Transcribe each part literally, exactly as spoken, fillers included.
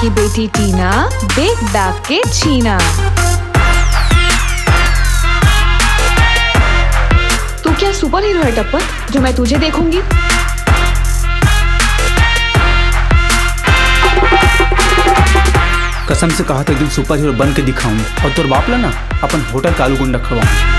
कि बेटी टीना, देख दाग के छीना। तू क्या सुपर हीरो है टप्पर, जो मैं तुझे देखूंगी? कसम से कहा था, एक दिन सुपर हीरो बन के दिखाऊं और तोर बाप ला ना अपन होटल का आलू गुंडा खवाऊं।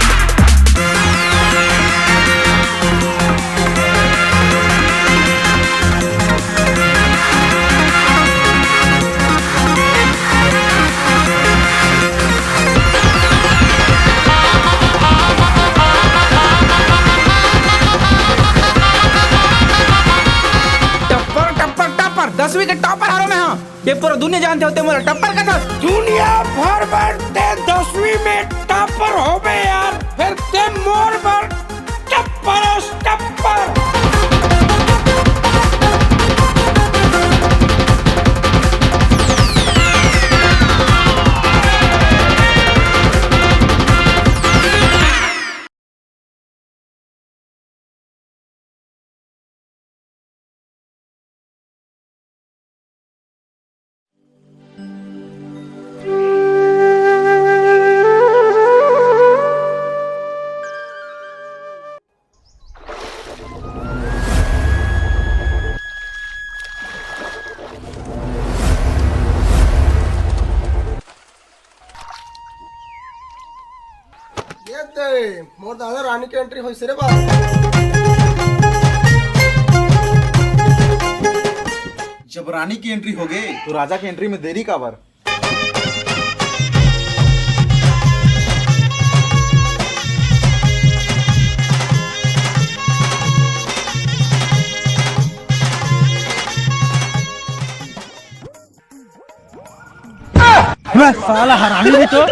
टप्पर टप्पर टप्पर, दसवीं के टॉपर हरो मैं। हाँ, ये पूरा दुनिया जानते होते मोला टप्पर का था। दुनिया भर में ते दसवीं में टॉपर हो बे यार, फिर ते मोर बर टप्पर अस टप्पर। ये दे, मोर दादा रानी के एंट्री होइस रे बा। जब रानी की एंट्री हो गई तो राजा की एंट्री में देरी काबर? बे साला हरामी भी तो।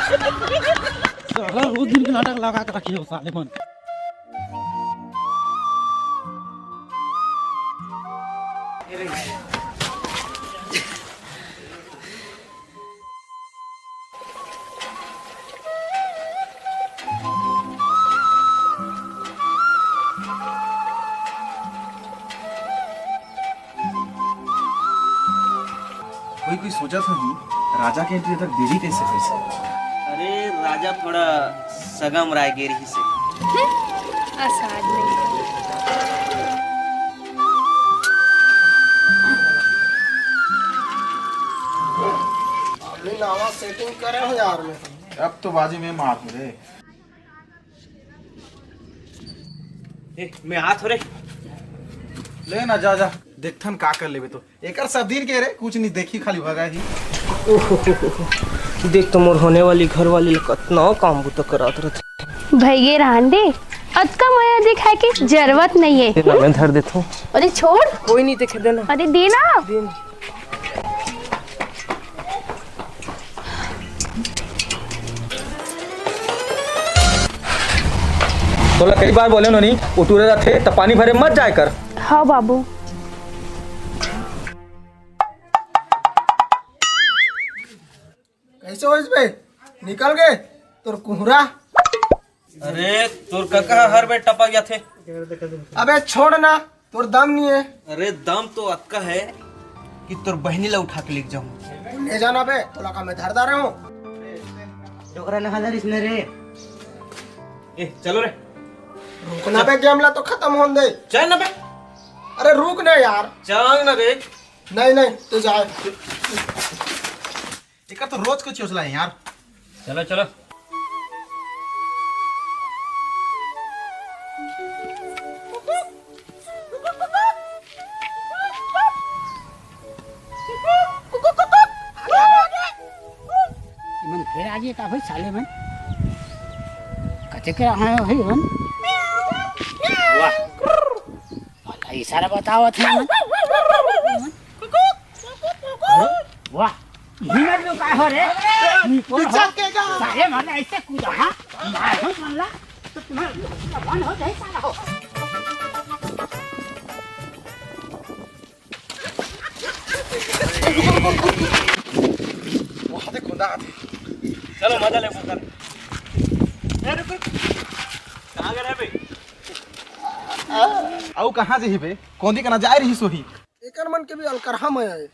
साला रोज दिन के नाटक लगा के रखे हो साले मन। कोई कोई सोचा था नहीं, राजा के एंट्री तक देरी कैसे कर सकता? अरे राजा थोड़ा सगम राय गे रही से। असाध नहीं। अभी नावा सेटिंग करे हो यार मैं। अब तो बाजी में मार रे। ए, मैं हाथ हो रे। ले ना, जा जा, देखथन का कर लेबे तो। एकर सब दिन के रे, कुछ नहीं देखी, खाली भगा ही। देख तो मोर होने वाली घर वाली ल कतना काम बुता करात रहथे। भइगे रहन दे, अतका मया दिखाए के जरूरत नहीं है। तेला मैं धर देथों। अरे छोड़। कोई नहीं देखे देना। अरे देना। तोला कई बार बोले नोनी, उटूरे रथे त पानी भरे मत जाए कर। हाँ बाबू। कैसे होइस बे? निकल गए तोर कुहरा। अरे तोर कका हर बेर टपक जाथे। अबे छोड़ ना, तोर दम नहीं है। अरे दम तो अतका है कि तोर बहनी ला उठा के लेके जाऊं। ले जाना बे, तोला का मैं धर दा रहे हूँ। डोकरा नहा दरिस न रे। ए चलो रे। रुकना बे, गेम ला तो खत्म होन दे। चल ना बे। अरे रुक ना यार। चल ना बे। नहीं नहीं, तू जाए। एकर तो रोज के चोचला है यार। चलो चलो। मन फेर आ गए का भाई साले मन। कते के रहा है भाई मन। वाह। भला इशारा बतावत है मन। वाह। हिम्मत में का हो रे? निकोल हो। साले मन ऐसे कूदा, हाँ? मारो मन ला, तो तुम्हारा बंद हो जाए साला हो। वहाँ देख, खुदा आते। चलो मजा ले मजा। ए रुक रुक। कहाँ गए रे बे? आऊ कहाँ जही बे? कौंदी कना जाए रही सोही। एकर मन के भी अलकरहा में आए।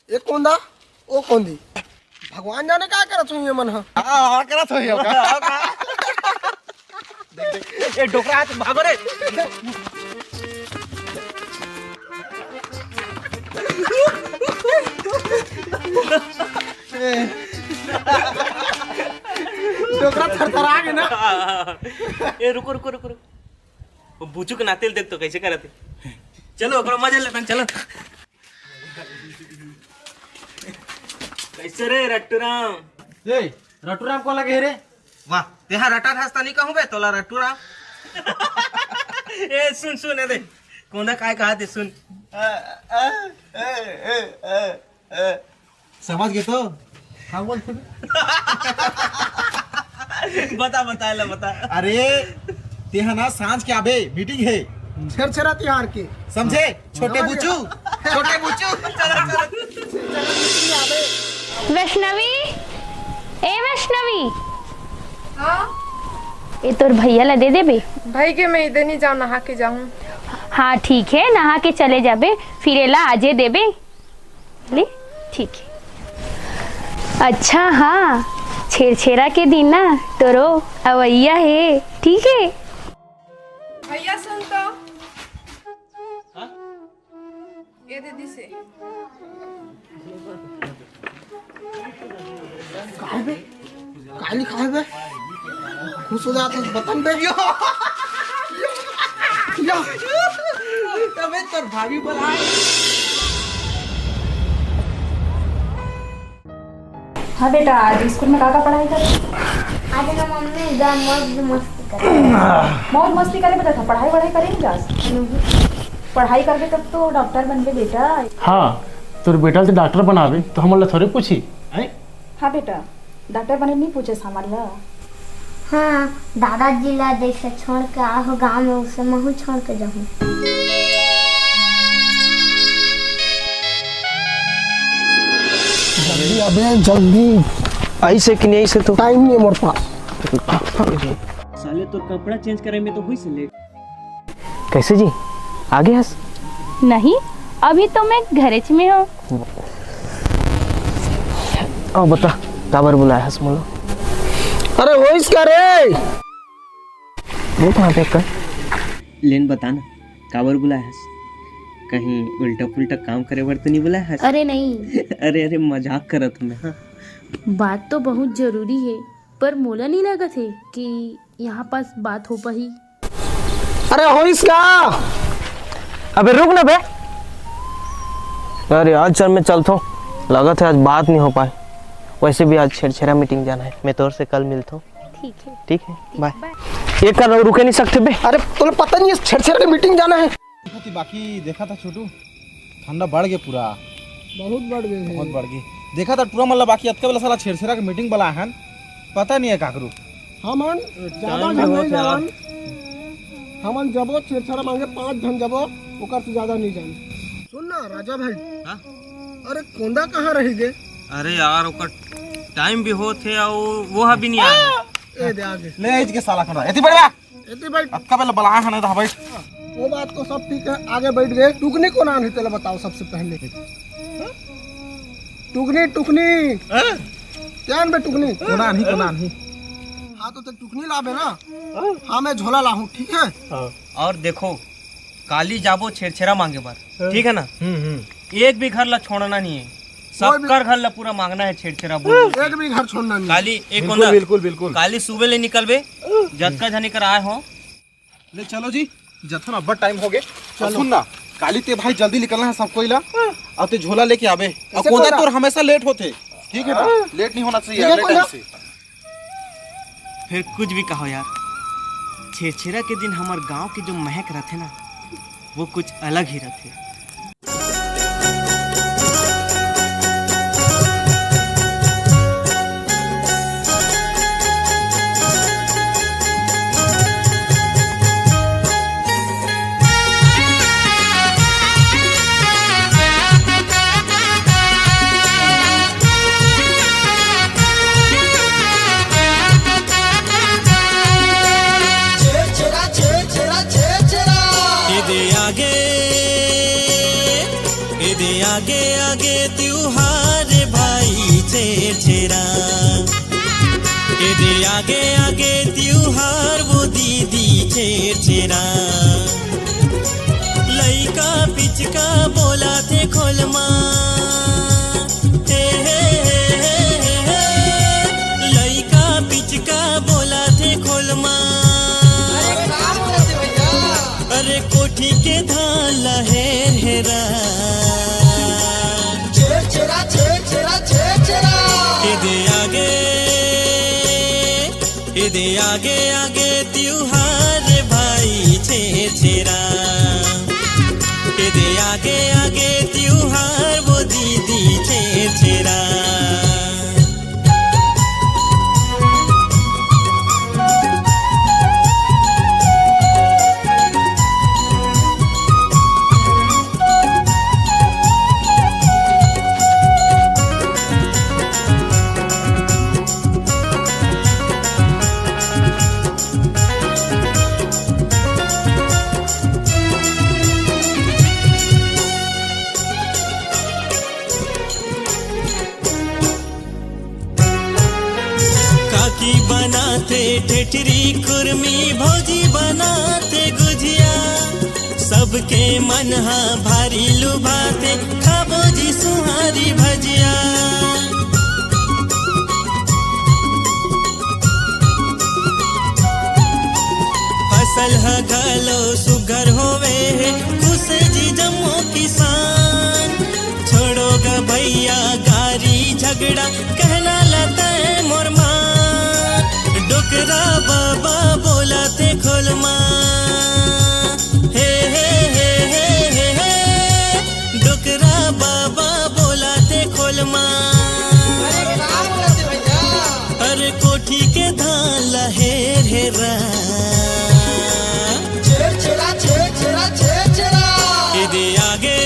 एक कोंदा, ओ कोंदी, भगवान जाने का करत होही ये मन ह। हाँ, हाँ, करत होही, हाँ, हाँ। ए, डोकरा हाथ भागो रे। डोकरा थरथरा गे ना। ए, रुको, रुको, रुको, रुको। वो बुचू के नाते देख तो कैसे करत हे। चलो, ओकरो मजा लेथन, चलो। कैसे रे रट्टू राम? ए, रट्टू राम कोन लगे हे रे? वाह, तेहा रटा हस त नहीं कहूँ बे, तोला रट्टू राम। ए, सुन, सुन, ए दे। कोंदा काय कहा थे, सुन। समझ गे तो? हाँ, बोल। बता, बता, ला, बता। अरे, तेहा ना सांझ के आबे, मीटिंग हे। छेरछेरा तिहार के। समझे? छोटे बुचू, छोटे बुचू। चलो, चलो। वैष्णवी, ए वैष्णवी। हाँ? ए तोर भैया ला दे देबे। भाई के मैं इधर नहीं जाऊँ, नहा के जाऊँ। हाँ, ठीक है, नहा के चले जाबे, फिर एला आजे देबे। ले, ठीक है। अच्छा, हाँ, छेरछेरा के दिन ना तोरो अवैया हे, ठीक है? भैया सुन तो। हाँ? ये दे दिसे। काय बे? काय लिखा है बे? खुश हो जात हस, बतन बे। यो! यो! तबे तोर भाभी बोलाए। हाँ बेटा, आज स्कूल में का का पढ़ाई करे? आज ना मम्मी एकदम मौज मस्ती करे। मौज मस्ती करे बेटा, था पढ़ाई वढ़ाई करे नहीं जास? पढ़ाई करबे तब तो डॉक्टर बनबे बेटा। हाँ, तोर बेटा ल तो डॉक्टर बनाबे, तो हमन ला थोरे पूछी, हैं? हाँ बेटा, डॉक्टर बने नहीं पूछे सामान ला। हाँ, दादाजी ला जैसे छोड़ के आहो गाँव में, उसे महू छोड़ के जाहूँ। जल्दी अबे, जल्दी। ऐसे कि नहीं, ऐसे तो टाइम नहीं है मोर पास। साले, तोर कपड़ा चेंज करे में तो हुई से लेट। कैसे जी, आगे हस? नहीं, अभी तो मैं घरेच में हूँ। अउ बता, काबर बुलाए हस मोला? अरे होइस का रे? वो कहाँ पे कर? लेन बता ना, काबर बुलाए हस? कहीं उल्टा पुल्टा काम करे बर तो नहीं बुलाए हस? अरे नहीं। अरे, अरे, मजाक करत हूँ मैं, हाँ। बात तो बहुत जरूरी है, पर मोला नहीं लगत है कि यहाँ पास बात हो पाही। अरे होइस का? अबे रुक ना बे। अरे आज चल, मैं चलथों, लगत है आज बात नहीं हो पाए। वैसे भी आज छेरछेरा मीटिंग जाना है, मैं तोर से कल मिलथों। ठीक है। ठीक है, बाय। बाय। ये कर रुके नहीं सकते बे। अरे तोला पता नहीं है छेरछेरा के मीटिंग जाना है। बाकी देखा था छोटू, ठंडा बढ़ गए पूरा। बहुत बढ़ गए हैं। बहुत बढ़ गए। देखा था टूरा मन ला, बाकी अतका बेला साला छेरछेरा के मीटिंग बुलाए हन, पता नहीं है काकरू। हमन ज्यादा झन नहीं जानन। हमन जबो छेरछेरा मांगे पांच झन जबो, ओकर से ज्यादा नहीं जान। सुन ना राजा भाई। हाँ? अरे कोंदा कहाँ रही गे? अरे यार, ओकर टाइम भी होत हे अउ वो हा भी नहीं आया। ए दे आगे। ले आइज के साला कोंदा। एती बढ़ बा। एती बैठ। अतका बेला बलाए हन, इधर बैठ। वो बात तो सब ठीक है, आगे बैठ गए। टुकनी कोन आनही, तेला बताओ सबसे पहले। हाँ? टुकनी, टुकनी। हाँ? क्या आनबे टुकनी? कोन आनही, कोन आनही? हाँ, तो ते टुकनी लाबे ना? हाँ। हाँ, मैं झोला लाहूँ, ठीक है? हाँ। और देखो, काली जाबो छेरछेरा मांगे बर, हाँ। ठीक है ना? हम्म, हम्म। एक भी घर ला छोड़ना नहीं है, कोई भी सबकर घर ला पूरा मांगना है छेरछेरा बोल। एक भी घर छोड़ना नहीं। काली एक बिल्कुल, बंदा बिल्कुल, बिल्कुल। काली सुबह ले निकलबे, जतका झन कर आए हो। ले चलो जी, जथन अब्बड़ टाइम हो गए। चलो। सुन ना, काली ते भाई जल्दी निकलना है सब कोई ला, और ते झोला लेके आबे। और कैसे कोंदा कोंदा? तोर हमेशा लेट होथे, ठीक है ना? लेट नहीं होना चाहिए ठीक है, अगले कोंदा। टाइम से। फिर कुछ भी कहो यार, छेरछेरा के दिन हमर गांव के जो महक रहथे ना, वो कुछ अलग ही रहथे। छेरछेरा, छेरछेरा, छेरछेरा। एदे आगे, एदे आगे, आगे त्योहार भाई। एदे आगे आगे तिउहार वो दीदी छेरछेरा। लइका पिचका बोलाथे खोलमा। हे, हे, हे, हे, हे, हे। लइका पिचका बोलाथे खोलमा। अरे का बोलत हे भैया? अरे कोठी के धान ला हेर हेरा। छेरछेरा, छेरछेरा, छेरछेरा। एदे आगे, एदे आगे आगे तिउहार भाई छेरछेरा। एदे आगे आगे तिउहार वो दीदी छेरछेरा। काकी बनाथे ठेठरी खुरमी, भौजी बनाथे गुजिया। सबके मन हा भारी लुभाथे, खाबो जी सुहारी भजिया। फसल ह घलो सुघर होवे हे, खुश जी जम्मो किसान। छोड़ो ग भैया गारी झगड़ा, कहना ला तैं मोर माँ। डोकरा बाबा बोलाथे खोलमा। हे, हे, हे, हे, हे, हे। डोकरा बाबा बोलाथे खोलमा। अरे का बोलत हे भैया? अरे कोठी के धान ला हेर हेरा। छेरछेरा, छेरछेरा, छेरछेरा। एदे आगे,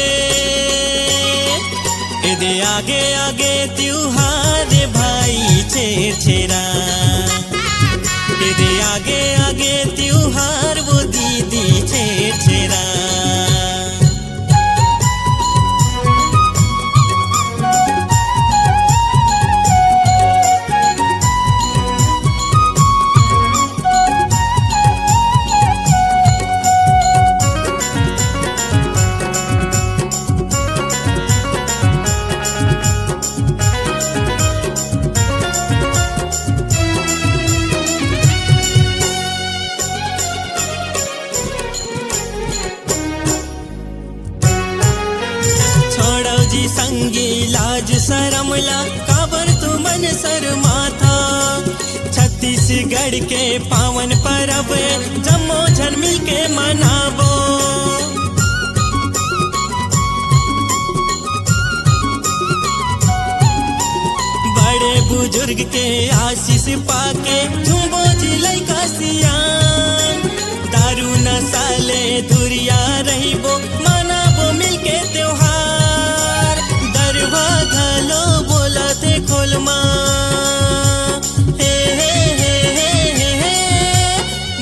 एदे आगे आगे तिउहार भाई छेरछेरा। एदे आगे आगे तिउहार वो दीदी छेरछेरा। छोड़ो जी संगी लाज सरम ला, काबर तुमन सरमाथा। छत्तीसगढ़ के पावन परब ए, जम्मो झन मिलके मनाबो। बड़े बुजुर्ग के आशीष पाके, झूमबो जी लइका सियान। दारू नशा ले दुरिहा रहिबो, मनाबो मिलके त्योहार। गरवा घलो बोलाथे खोलमा। हे, हे, हे, हे, हे, हे।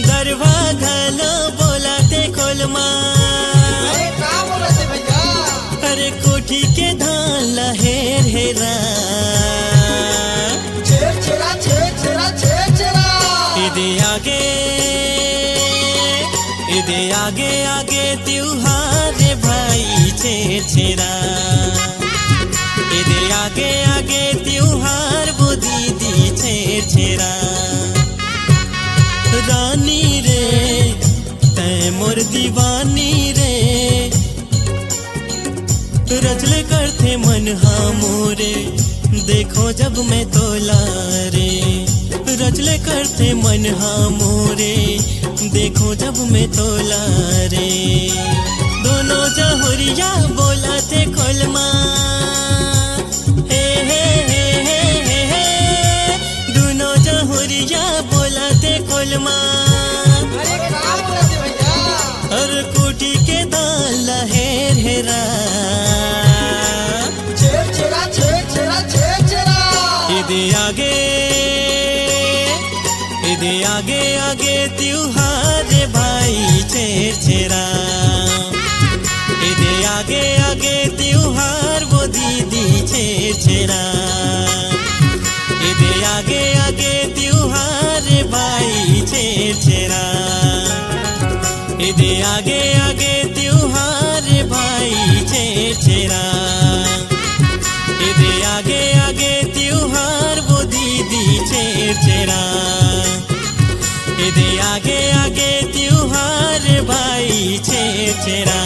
गरवा घलो बोलाथे खोलमा। अरे का बोलत हे भैया? अरे कोठी के धान ला हेर हेरा। छेरछेरा, छेरछेरा, छेरछेरा। एदे आगे, एदे आगे आगे तिउहार रे भाई छेरछेरा। एदे आगे आगे तिउहार वो दीदी छेरछेरा। रानी रे, तैं मोर दीवानी रे। रचले करथे मन हा मोरे, देखो जब मैं तोला रे। रचले करथे मन हा मोरे, देखो जब मैं तोला रे। दोनों जहुरिया बोलाथे खोलमा। हे, हे, हे, हे, हे, हे। दूनो जहुरिया बोलाथे खोलमा। अरे का बोलत हे भैया? अरे कोठी के धान ला हेर हेरा। छेरछेरा, छेरछेरा, छेरछेरा। एदे आगे, एदे आगे आगे तिउहार रे भाई छेरछेरा। एदे आगे आगे तिउहार वो दीदी छेरछेरा। एदे आगे आगे तिउहार आगे आगे तिहार भाई छेरछेरा, ए दे आगे आगे तिहार वो दीदी छेरछेरा, ए दे आगे आगे तिहार भाई छेरछेरा।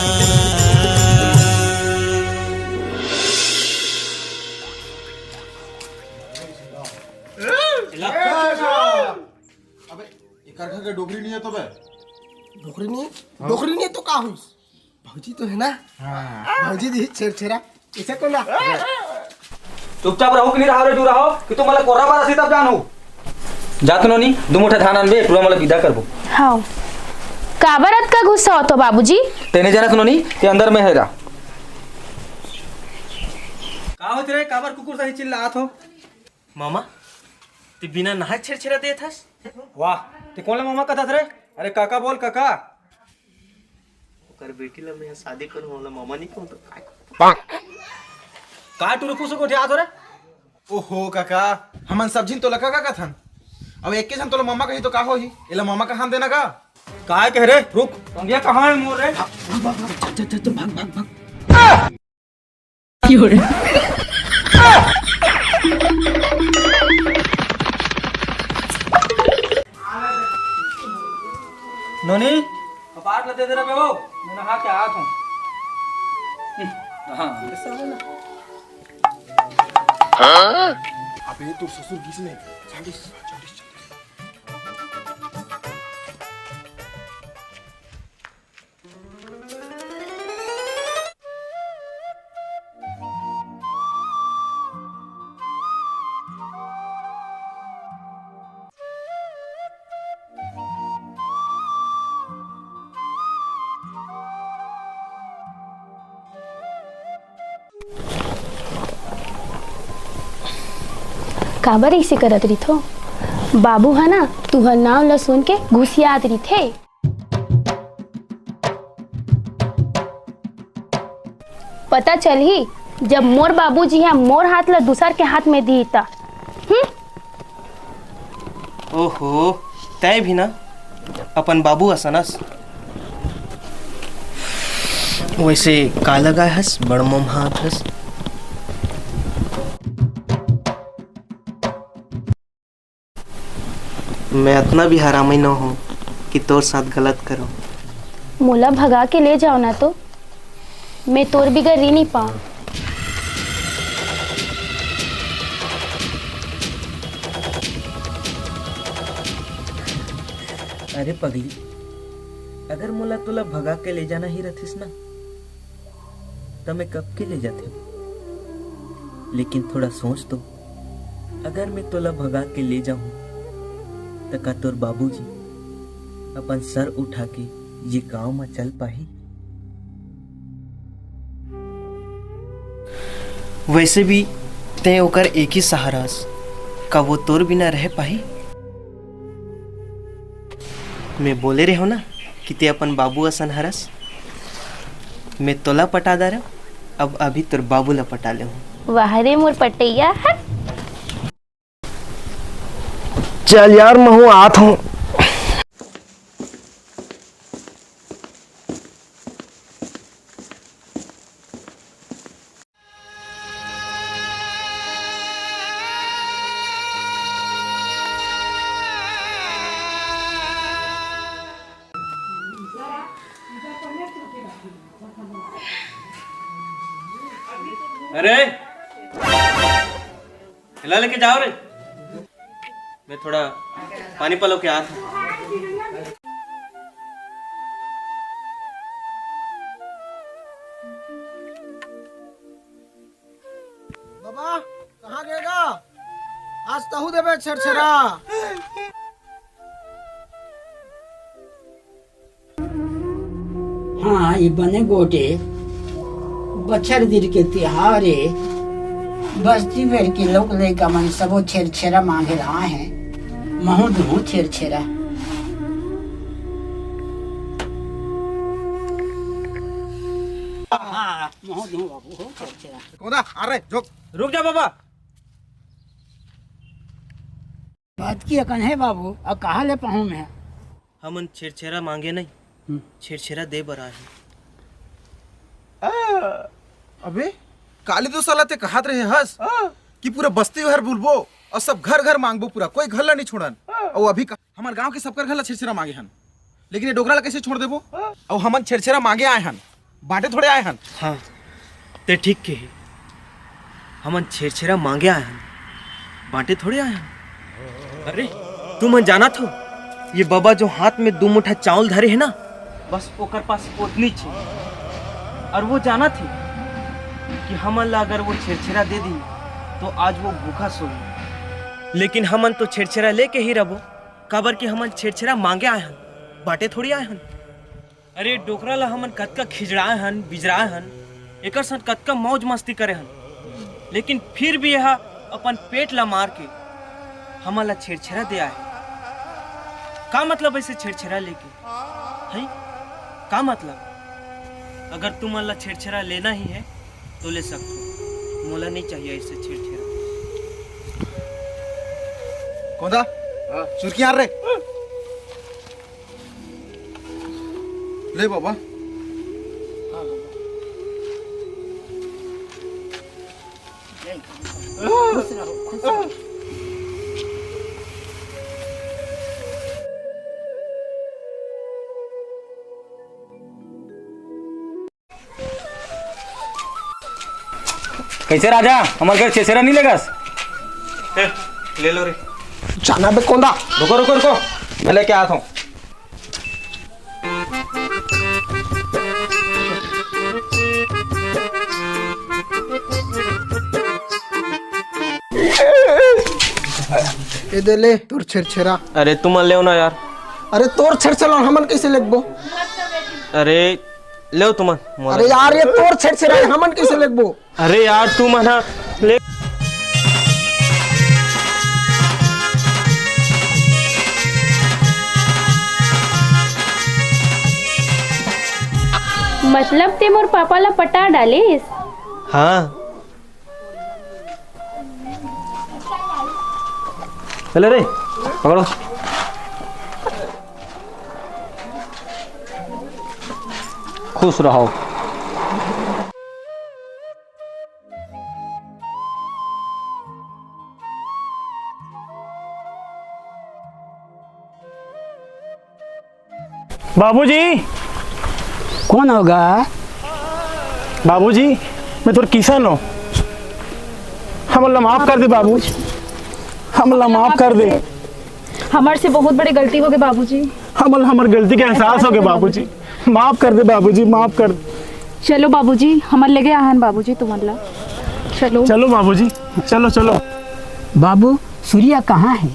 अबे, एकर घर के डोकरी नहीं है तो बे? डोकरी नहीं? हाँ। डोकरी नहीं तो का हुई? भौजी तो है ना? हाँ। भौजी दी छेरछेरा। इसे तो ना। चुपचाप रहो कि नहीं रहो रे, दूर रहो कि तुम मतलब कोर्रा पर असी तब जानू। जा तो नोनी, दू मुठा धान आनबे, टूरा मतलब विदा करबो। हाँ। काबर अतका गुस्सा होतो बाबूजी? तेने जाना तो नोनी, ते अंदर में है रा। का होत रे, काबर कुकुर सही चिल्लात हो? मामा, ते बिना नहाए छेरछेरा देत हस? वाह, ते कोन ला मामा कथस रे? अरे काका बोल काका। ओकर बेटी ला मैं शादी करूं, ओला मामा नहीं कहूं तो काय? का टुरु फुसु गोठियात हो रे? ओहो काका, हमन सब झिन तोला काका कथन। अब एक के झन तोला मामा कही तो का होही? एला मामा कहान देना का? काय कह रे? रुक, पंगिया कहां है मोर रे? भाग, भाग, भाग, भाग, भाग। नोनी, कपाट ला दे दे रे बे, वो मैं नहा के आत हूँ। हाँ। अबे तोर ससुर गिस नहीं। जल्दी, जल्दी, जल्दी। काबर अइसे करत रिथो? बाबू ह ना तुहर नाव ल सुन के घुसियात रिथे। पता चलही, जब मोर बाबूजी ह मोर हाथ ल दूसर के हाथ में दिही त। हम्म? ओहो, तैं भी ना अपन बाबू असन अस। वैसे का लगाए हस, बड़ मोम्हात हस? मैं अतना भी हरामी न हूँ कि तोर साथ गलत करूँ। मोला भगा के ले जाव ना तो, मैं तोर बिगर री नी पाव। अरे पगली, अगर मोला तोला भगा के ले जाना ही रथिस ना, त मैं कब के ले जाते। लेकिन थोड़ा सोच तो, अगर मैं तोला भगा के ले जाहूं, त का तोर बाबूजी अपन सर उठा के ये गांव म चल पाही? वैसे भी तैं ओकर एक ही सहारा हस, का वो तोर बिना रह पाही? मैं बोले रेहेंव ना कि तैं अपन बाबू असन हरस। मैं तोला पटा डारेंव, अब अभी तोर बाबू ला पटा लेहूं। वाह रे मोर पटैया, हट। चल यार, महूं आत हूं। अरे, हिला लेके जाओ रे। मैं थोड़ा पानी पलो के आत हूँ। बाबा, कहाँ गए गा? आज तहू देबे छेरछेरा। हाँ, ये बने गोटे बछर दिन के तिहार ए। बस्ती मेर के लोग लइका मन सबो छेरछेरा मांगे ला आए हैं। महूं दूहूं छेरछेरा। हाँ, महूं दूहूं बाबू हो छेरछेरा। कोदा, अरे, झोंक। रुक जा बाबा। बात की अकन है बाबू, अब कहाँ ले पाहूँ मैं? हमन छेरछेरा मांगे नहीं, छेरछेरा दे बर आए हन। अबे, काली तो साला ते कहत रहे हस कि पूरा बस्ती भर बुलबो अउ सब घर घर मांगबो, पूरा कोई घर ला नहीं छोड़न। अउ अभी का, हमर गांव के सबकर घर ला छेरछेरा मांगे हन, लेकिन ये डोकरा ला कैसे छोड़ देबो? अउ हमन छेरछेरा मांगे आए हन, बांटे थोड़े आए हन। हाँ, ते ठीक कहे, हमन छेरछेरा मांगे आए हन, बांटे थोड़े आए हन। अरे, तुमन जानत हो, ये बबा जो हाथ में दू मुठा चावल धरे हे ना, बस ओकर पास ओतनी छे। अउ वो जानत हे कि हमन ला अगर वो छेरछेरा दे दी, तो आज वो भूखा सोही। लेकिन हमन तो छेरछेरा लेके ही रबो, काबर कि हमन छेरछेरा मांगे आए हन, बांटे थोड़ी आए हन। अरे, डोकरा ला हमन कतका खिजड़ाए हन, बिजराए हन, एकर संग कतका मौज मस्ती करे हन, लेकिन फिर भी एहा अपन पेट ला मार के हमन ला छेरछेरा दे आए। का मतलब ऐसे छेरछेरा लेके, हैं? का मतलब? अगर तुमन ला छेरछेरा लेना ही है तो ले सकथो, मोला नहीं चाहिए ऐसे छेरछेरा। कोदा, हाँ। चुरकी आन रे। ले बाबा। कैसे राजा, हमर घर छेरछेरा नहीं लेगस? ए, ले लो रे। जाना बे कोंदा। रुको, रुको, रुको, मैं लेके आता हूँ। ए दे ले तोर छेरछेरा। अरे तुमन लेव ना यार। अरे तोर छेरछेरा हमन कैसे लेगबो? अरे लेव तुमन, मोला अरे यार, ये तोर छेरछेरा हे, हमन कैसे लेगबो? अरे यार, तुमन ह ले। मतलब ते मोर पापा ला पटा डालेस? हाँ। चले रे, पकड़ो। खुश रहो। बाबूजी। कौन होगा? बाबूजी, मैं तोर किसन हो, हमन ला माफ कर दे बाबू, हमन ला माफ कर दे। हमर से बहुत बड़े गलती होगे बाबूजी। हमन ला हमर गलती के एहसास होगे बाबूजी, माफ कर दे बाबूजी, माफ कर दे। चलो बाबूजी, हमन लेगे आहन बाबूजी तुमन ला। चलो। चलो बाबूजी, चलो, चलो। बाबू, सूर्या कहाँ हे?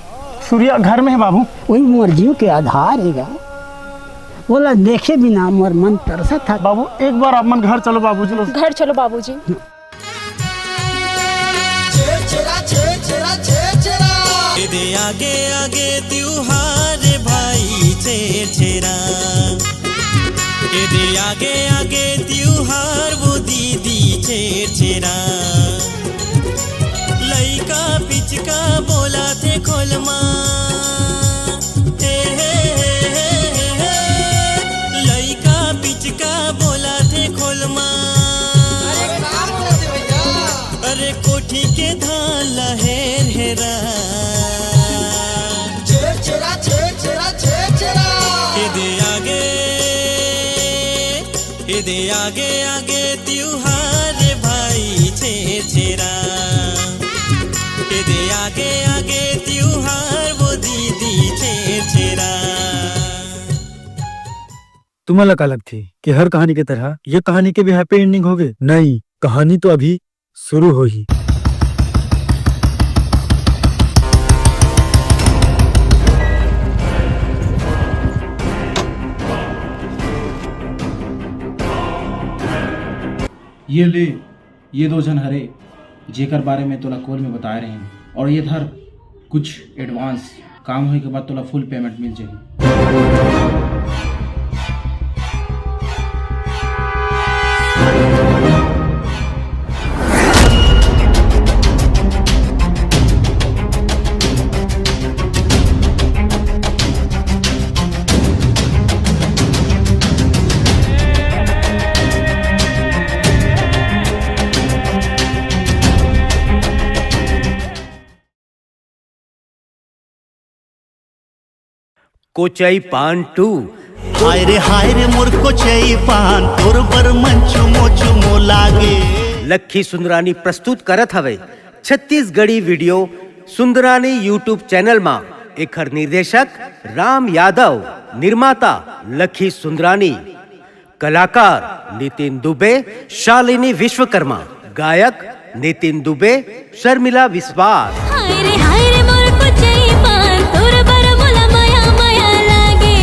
सूर्या घर में हे बाबू। वही मोर जीव के आधार हे गा। ओला देखे बिना मोर मन तरसत हे। बाबू, एक बार आप मन घर चलो बाबूजी। घर चलो बाबूजी। छेरछेरा, छेरछेरा, छेरछेरा। एदे आगे आगे तिउहार भाई छेरछेरा। एदे आगे आगे तिउहार वो दीदी छेरछेरा। लइका पिचका बोलाथे खोल मा। हे, हे, हे, हे, हे, हे। लइका पिचका बोलाथे खोल मा। अरे का बोलत हे भैया? अरे कोठी के धान ला हेर हेरा। छेरछेरा, छेरछेरा, छेरछेरा। एदे आगे, एदे आगे आगे तिउहार भाई छेरछेरा। एदे आगे आगे तिउहार वो दीदी छेरछेरा। तुमन ला का लगथे कि हर कहानी के तरह ये कहानी के भी हैप्पी एंडिंग होगे? नहीं, कहानी तो अभी शुरू होही। ये ले, ये दो झन हरे, जेकर बारे में तोला कॉल में बताए रहेन, और ये धर, कुछ एडवांस। काम होए के बाद तोला फुल पेमेंट मिल जाही। कोचई पान टू। हाय रे हाय रे मोर कोचई पान, तोर बर मन चुमो चुमो लागे। लखी सुंदरानी प्रस्तुत करत हवे Chhattisgarhi video Sundarani YouTube channel मा। एखर निर्देशक राम यादव, निर्माता लखी सुंदरानी, कलाकार नितिन दुबे, शालिनी विश्वकर्मा, गायक नितिन दुबे, शर्मिला विश्वास। हाय रे हाय रे मोर कोचई पान, तोर बर मोला मया मया लागे।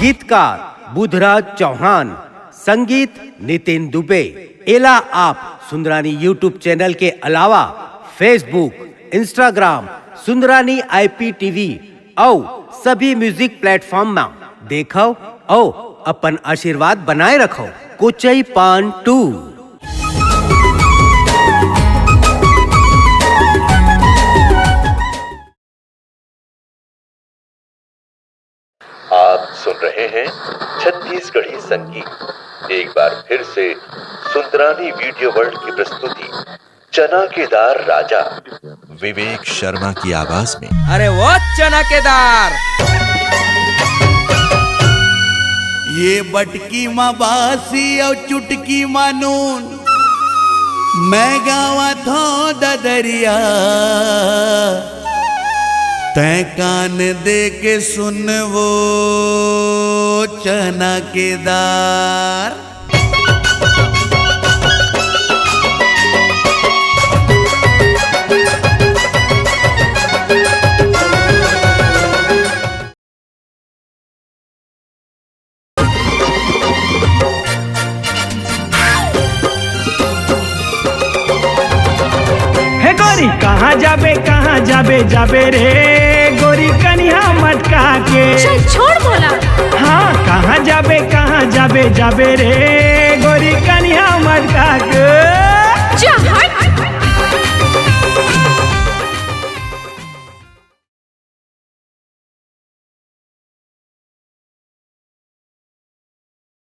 गीतकार बुधराज चौहान, संगीत नितिन दुबे। एला आप सुंदरानी YouTube चैनल के अलावा Facebook, Instagram, सुंदरानी IPTV अउ सभी म्यूजिक प्लेटफॉर्म मा देखव अउ अपन आशीर्वाद बनाए रखव। कोचई पान टू। आप सुन रहे हैं छत्तीसगढ़ी संगीत। एक बार फिर से सुंदरानी वीडियो वर्ल्ड की प्रस्तुति चना के दार राजा। विवेक शर्मा की आवाज में। अरे वो चना के दार। ये बटकी मा बासी अउ चुटकी मा नून, मैं गावत हूँ ददरिया, तैं कान दे के सुन वो चना के दार। हे गोरी, कहाँ जाबे, कहाँ जाबे, जाबे रे गोरी कनिहा मटका के। चल, छोड़ बोला। हाँ, कहाँ जाबे, कहाँ जाबे, जाबे रे गोरी कनिहा मटका